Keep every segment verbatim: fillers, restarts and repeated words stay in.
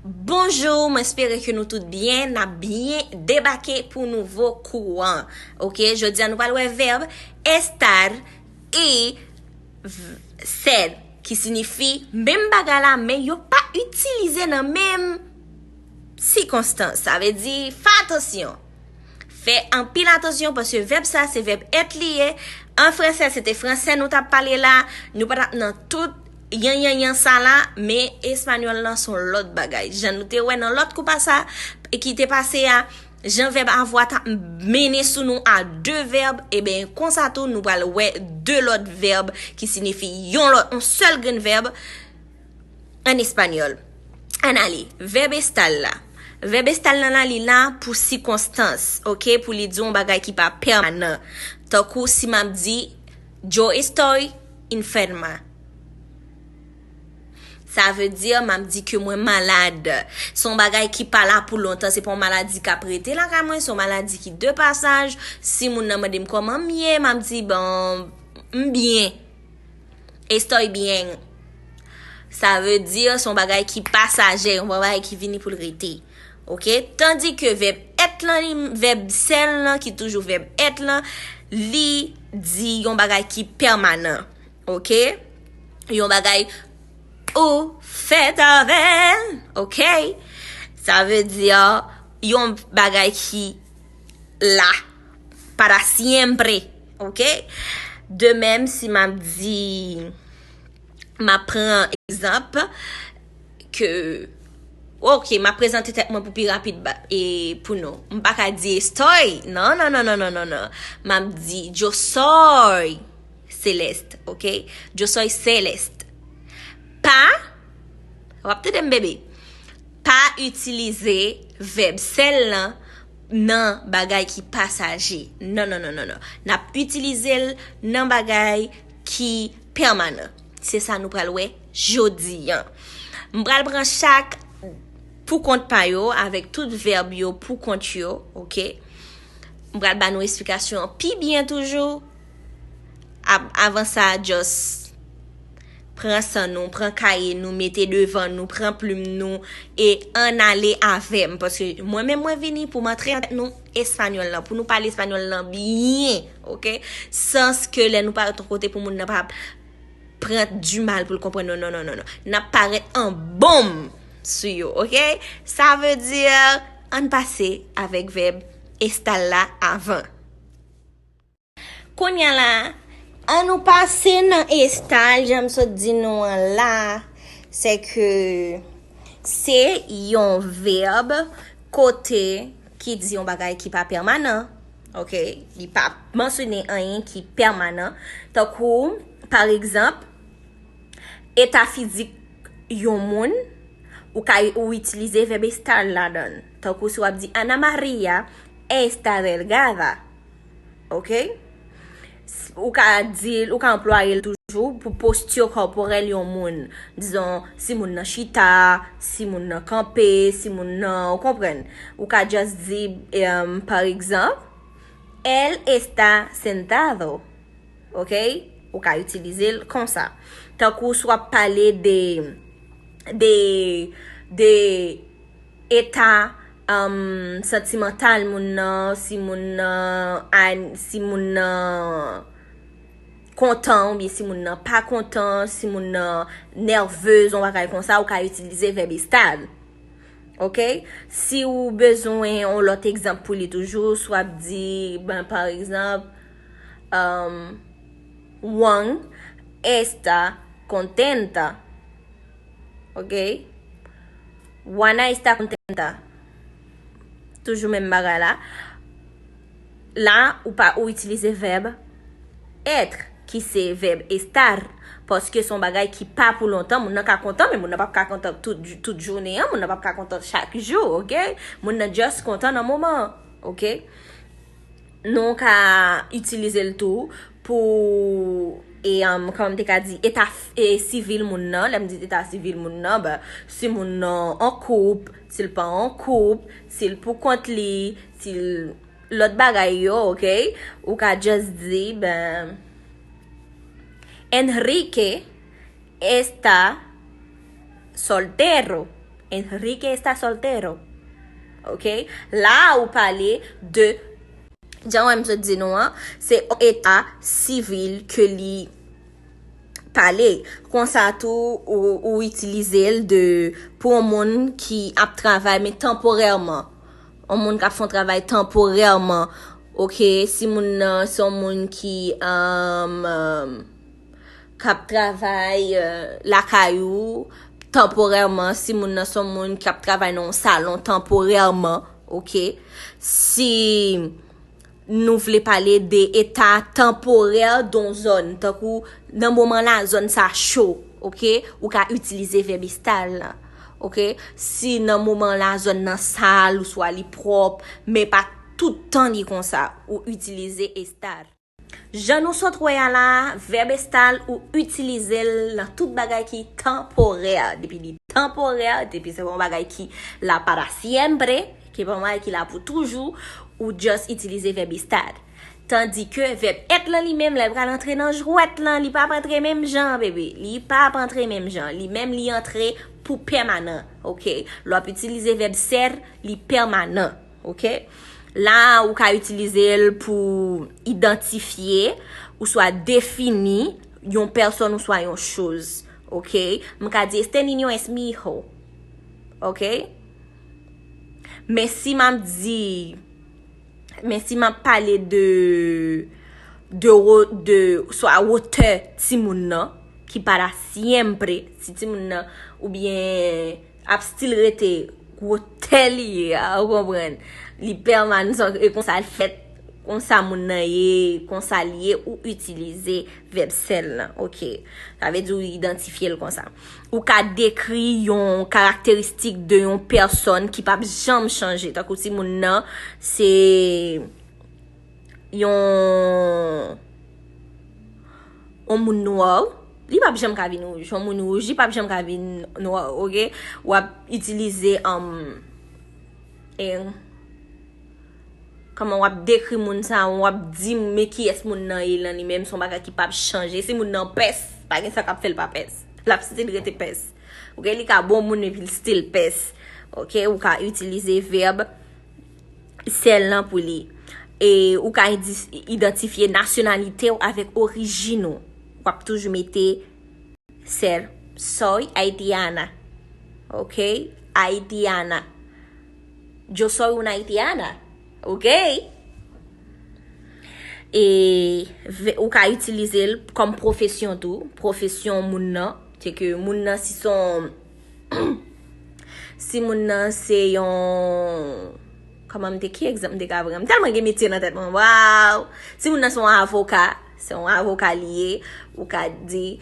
Bonjou, mwen espere ke nou tout byen. N ap byen debake pou nouvo kou an. Oke, jodi a nou pral wè vèb estar e v- ser, ki siyifi menm bagay la, men yo pa itilize nan menm sikonstans. Sa vle di, fè atansyon. Fè anpil atansyon, paske vèb sa se vèb èt li ye. An fransè, se te fransè nou t ap pale la. Nou pa t ap nan tout yan yan yan sa la, men espanyòl lan se yon lòt bagay. Jan nou te wè nan lòt kou pasa, ki te pase a, jan vèb avoir t ap mennen sou nou a de vèb, ebyen, konsa tou, nou pral wè de lòt vèb ki siyifi yon lòt, yon sèl grenn vèb an espanyòl. Ann ale, vèb estar la. Vèb estar lan la, li la pou sikonstans, oke? Pou li di yon bagay ki pa pèmanan. Tankou si m ap di, yo estoy enferma. Sa vle di, m ap di ke mwen malad. Se yon bagay ki pa la pou lontan. Se pa yon maladi k ap rete lakay mwen. Se yon maladi ki de pasaj. Si moun nan mande m kòman m ye, m ap di, bon, m byen. Estoy byen. Sa vle di, se yon bagay ki pasaje, yon bagay ki vini pou l rete. Oke? Tandi ke vèb èt lan, li, vèb ser lan, ki toujou vèb èt lan, li di yon bagay ki pèmanan. Oke? Yon bagay ou fèt avè l. Oke? Sa vle di yon bagay ki la para siempre. Oke? De menm, si m ap di, m ap pran egzanp ke, oke, m ap prezante tèt mwen pou pi rapid ba- e pou nou. M pa ka di estoy. Non, non, non, non, non, non, non. M ap di, yo soy celeste, oke? Yo soy celeste. Pa, w ap tande m, bebe. Pa itilize vèb ser lan nan bagay ki pasaje. Non, non, non, non, non. N ap itilize l nan bagay ki pèmanan. Se sa nou pral wè jodi an. M pral pran chak pou kont pa yo, avèk tout vèb yo pou kont yo, oke? M pral ba nou esplikasyon an pi byen toujou. Av- avan sa, just pran san nou, pran kaye nou, mete devan nou, pran plim nou, e ann ale avè m. Paske mwen menm, mwen vini pou m antre nan tèt nou espanyòl lan, pou nou pale espanyòl lan byen, oke? Sans ke lè nou parèt yon kote pou moun nan pa pran di mal pou l konprann nou. Non, non, non, non. N ap parèt an bonm sou yo, oke? Sa vle di, ann pase avèk vèb estar la avan. Kounye a la, ann nou pase nan estar, jan m sot di nou an la, se ke se yon vèb kote ki di yon bagay ki pa pèmanan. Oke? Li pa mansyone anyen ki pèmanan. Tankou, pa egzanp, eta fizik yon moun, ou ka ou itilize vèb estar ladan l. Tankou si w ap di, Ana Maria está delgada. Oke? S- Ou ka di l, ou ka anplwaye l toujou pou posti kòporèl yon moun. Dizon, si moun nan chita, si moun nan kanpe, si moun nan, ou konprann? Ou ka just di, em, pa egzanp, él está sentado. Oke? Ou ka itilize l konsa. Tankou si w ap pale de, de, de eta, um, santimantal moun nan, si moun nan, an- si moun nan kontan oubyen si moun nan pa kontan, si moun nan nèvez, yon bagay konsa, ou ka itilize vèb estar. Oke? Si ou bezwen yon lòt egzanp pou li toujou, si w ap di, ben, pa egzanp, um, Juan está contenta. Oke? Juana está contenta. Toujou menm bagay la. La, ou pa, ou itilize vèb être, ki se vèb estar. Paske se yon bagay ki pa pou lontan. Moun nan ka kontan, men moun nan p ap ka kontan tout, tout jounen an. Moun nan p ap ka kontan chak jou, oke? Moun nan just kontan nan moman an, oke? Nou ka itilize l tou pou, e, um, kòman m te ka di, eta f- e, sivil moun nan. Lè m di eta sivil moun nan, ben, si moun nan an koup, si l pa an koup, si l pou kont li, si l lòt bagay yo, oke? Ou ka just di, ben, Enrique está soltero. Enrique está soltero. Ok? La ou pale de, jan wè m sot di nou an, se yon eta sivil ke li pale. Konsa tou, ou, ou itilize l de, pou yon moun ki ap travay, men tanporèman. Yon moun k ap fè yon travay tanporèman. Ok? Si moun nan se yon moun ki, um, um, k ap travay, euh, lakay ou tanporèman, si moun nan se yon moun k ap travay nan yon salon tanporèman, ok? Si nou vle pale de eta tanporè de yon zòn, tankou nan moman la, zòn sa cho, ok? Ou ka itilize vèb estar la, ok? Si nan moman la, zòn nan sal, oswa li pwòp, men pa tout tan li konsa, ou itilize estar. Jan nou sot wè a la, vèb estar ou itilize l nan tout bagay ki tanporè. Depi li tanporè, depi se pa yon bagay ki la para siempre, ki pa yon bagay ki la pou toujou, ou just itilize vèb estar. Tandike vèb être lan li menm, lè l pral antre nan jwèt lan, li p ap antre menm jan, bebe. Li p ap antre menm jan. Li menm, li antre pou pèmanan, ok? Lè w ap itilize vèb ser, li pèmanan. Ok? La, ou ka itilize l pou idantifye oswa defini yon pèsòn oswa yon choz. Ok? M ka di, este niño es mi hijo. Ok? Men si m ap di, men si m ap pale de, de, wo- de, swa wotè timoun nan, ki para siempre, si timoun nan, oubyen ap still rete wotè li ye a, ou konprann? Li pèmanan, e konsa l fèt, konsa moun nan ye, konsa li ye, ou itilize vèb ser lan, ok? Sa vle di ou idantifye l konsa. Ou ka dekri yon karakteristik de yon pèsòn ki p ap janm chanje. Tankou timoun nan, se yon, yon moun nwa, li p ap janm ka vin wouj. Yon moun wouj, li p ap janm ka vin nwa, ok? W ap itilize, um, e, kòman w ap dekri moun sa, w ap di men kiyès moun nan ye lan li menm, se yon bagay ki p ap chanje. Si moun nan pès, pa gen sa k ap fè l pa pès. L ap still rete pès. Ok, li ka bon moun epi l still pès. Ok, ou ka itilize vèb ser lan pou li. E ou ka indi- idantifye nasyonalite w avèk orijin ou. W ap toujou mete ser, soy haitiana. Ok? Haitiana. Yo soy una haitiana. Ok? E ve- ou ka itilize l kòm pwofesyon tou. Pwofesyon moun nan. Se ke moun nan, si se yon, si moun nan se yon, kòman m te, ki egzanp m te ka pran? M tèlman gen metye nan tèt mwen. Waw! Si moun nan se yon avoka, se yon avoka li ye, ou ka di,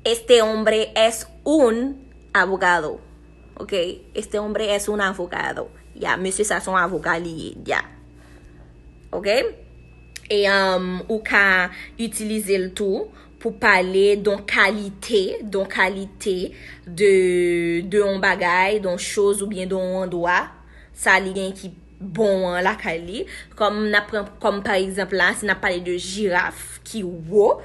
este hombre es un abogado. Ok? Este hombre es un abogado. Ya, mesye sa se yon avoka li ye. Ya. Ok? E, um, ou ka itilize l tou pou pale de yon kalite, de yon kalite de, de yon bagay, de yon choz oubyen de yon andwa. Sa li gen ki bon an lakay li. Kòm n ap pran, kòm pa egzanp la, si n ap pale de jiraf ki wo,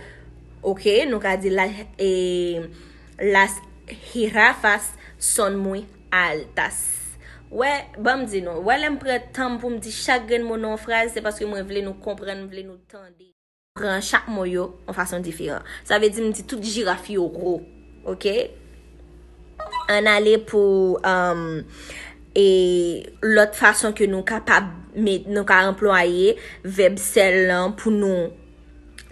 ok, nou ka di la, e, las jirafas son muy altas. Wè, ban m di nou, wè lè m pran tan m pou m di chak grenn mo nan yon fraz, se paske mwen vle nou konprann, m vle nou tande. Pran chak mo yo yon fason diferan. Sa vle di m di tout jiraf yo gwo. Ok? Ann ale pou, um, e lòt fason ke nou kapab met, nou ka anplwaye vèb ser lan pou nou,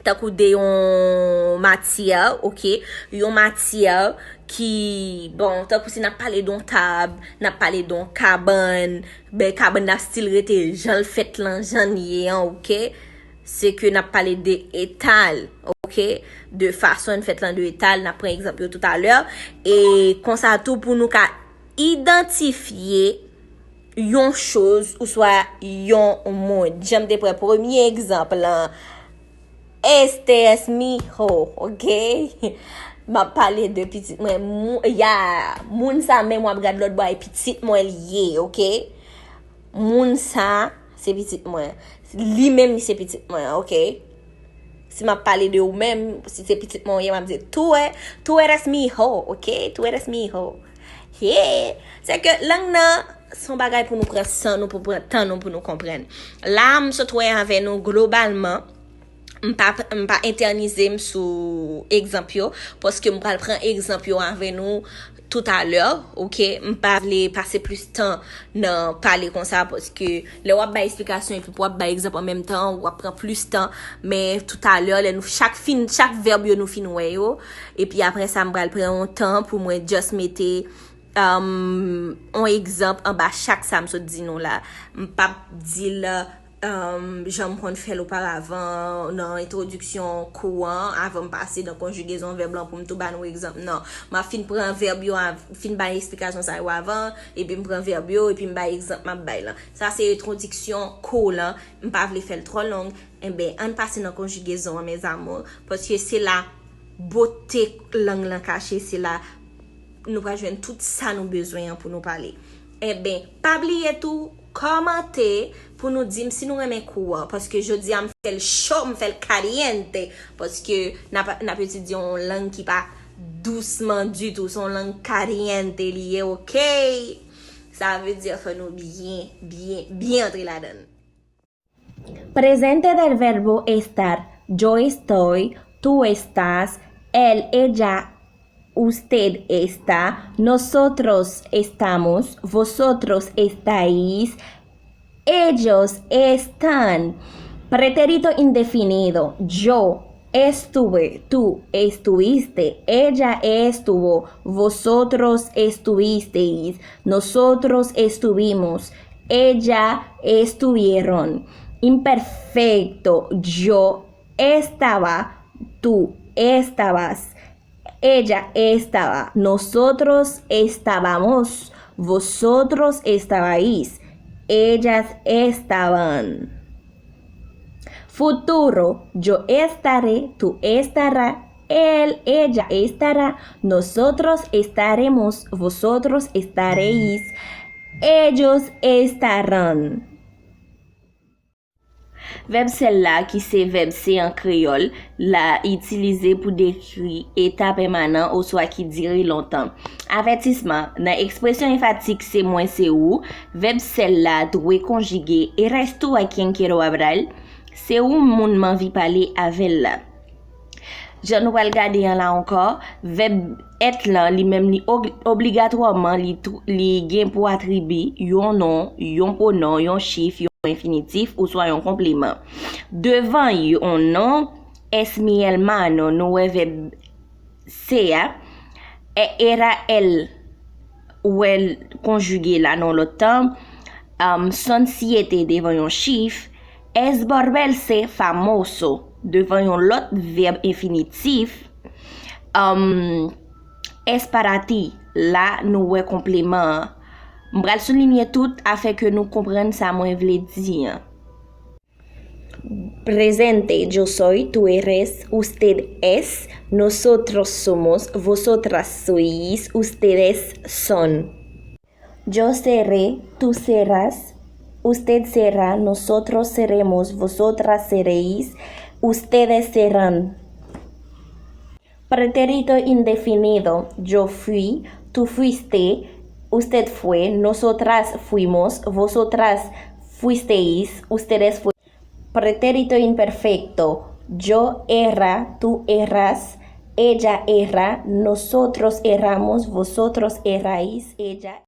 tankou de yon matyè, ok? Yon matyè ki, bon, tankou si n ap pale de yon tab, n ap pale de yon kabann, ben, kabann nan still rete jan l fèt lan, jan l ye an, ok? Se ke n ap pale de etal, ok? De fason l fèt lan, de etal, n ap pran egzanp yo toutalè. E konsa tou pou nou ka idantifye yon choz oswa yon moun. Jan m te pran premye egzanp lan, este es mi hijo, ok? M ap pale de pitit mwen. Mou- ya, moun sa menm w ap gad lòt bò a, e pitit mwen li ye, ok? Moun sa, se pitit mwen. Li menm, li se pitit mwen, ok? Si m ap pale de ou menm, si se pitit mwen ou ye, m ap di, tú e-, tú eres mi hijo, ok? Tú eres mi hijo. He! Se ke lang nan se yon bagay pou nou pran san nou, pou pran tan nou, pou nou konprann. La, m sot wè avè nou globalman, m pa, m pa entènize m sou egzanp yo, paske m pral pran egzanp yo avè nou toutalè, oke? M pa vle pase plis tan nan pale konsa, paske lè w ap bay esplikasyon epi pou w ap bay egzanp an menm tan, w ap pran plis tan, men toutalè, lè nou chak fin, chak vèb yo nou fin wè yo, epi apre sa, m pral pran yon tan pou mwen just mete um, yon egzanp anba chak sa m sot di nou la. M p ap di l um, jan m konn fè l oparavan nan entwodiksyon kou an, avan m pase nan konjigezon vèb lan pou m tou ba nou egzanp. Non, m ap fin pran vèb yo, av- fin bay esplikasyon sa yo avan, epi m pran vèb yo, epi m bay egzanp m ap bay lan. Sa se entwodiksyon kou lan, m pa vle fè l twò long. Enben, ann pase nan konjigezon an, mes amours, paske se la bote lang lan kache, se la nou pral jwenn tout sa nou bezwen an pou nou pale. Enben, pa bliye tou, kòmante pou nou di m si nou renmen kou an, paske jodi a m fè l cho, m fè l caliente, paske n ap, n ap etidye yon lang ki pa dousman ditou, se yon lang caliente li ye, oke? Sa vle di fò nou byen, byen, byen antre ladan l. Presente del verbo estar. Yo estoy, tú estás, él, ella, usted está, nosotros estamos, vosotros estáis, ellos están. Pretérito indefinido. Yo estuve, tú estuviste, ella estuvo, vosotros estuvisteis, nosotros estuvimos, ella estuvieron. Imperfecto. Yo estaba, tú estabas, ella estaba, nosotros estábamos, vosotros estabais, ellas estaban. Futuro. Yo estaré, tú estará, él, ella estará, nosotros estaremos, vosotros estaréis, ellos estarán. Vèb sèl la, ki se vèb se an kreyòl, la itilize pou dekri eta pèmanan oswa ki dire lontan. Avètisman, nan ekspresyon enfatik se mwen, se ou, vèb sèl la dwe konjige eres tú a quien quiero hablar, se ou moun m anvi pale avè l la. Jan nou pral gade an la ankò, vèb èt lan, li menm, li og- obligatwaman, li, tou- li gen pou atribi yon non, yon pwonon, yon chif, yon enfinitif, oswa yon konpleman. Devan yon non, es mi hermano, nou wè vèb se a, e era el, ou wè l konjige la nan lòt tan, um, son siete devan yon chif, es volverse famoso devan yon lòt vèb enfinitif, um, es para ti, la nou wè konpleman an. M pral soulinye tout afè ke nou konprann sa mwen vle di an. Presente, yo soy, tú eres, usted es, nosotros somos, vosotras sois, ustedes son. Yo seré, tú serás, usted será, nosotros seremos, vosotras seréis, ustedes serán. Pretérito indefinido, yo fui, tú fuiste, usted fue, nosotras fuimos, vosotras fuisteis, ustedes fueron. Pretérito imperfecto, yo era, tú eras, ella era, nosotros eramos, vosotros erais, ella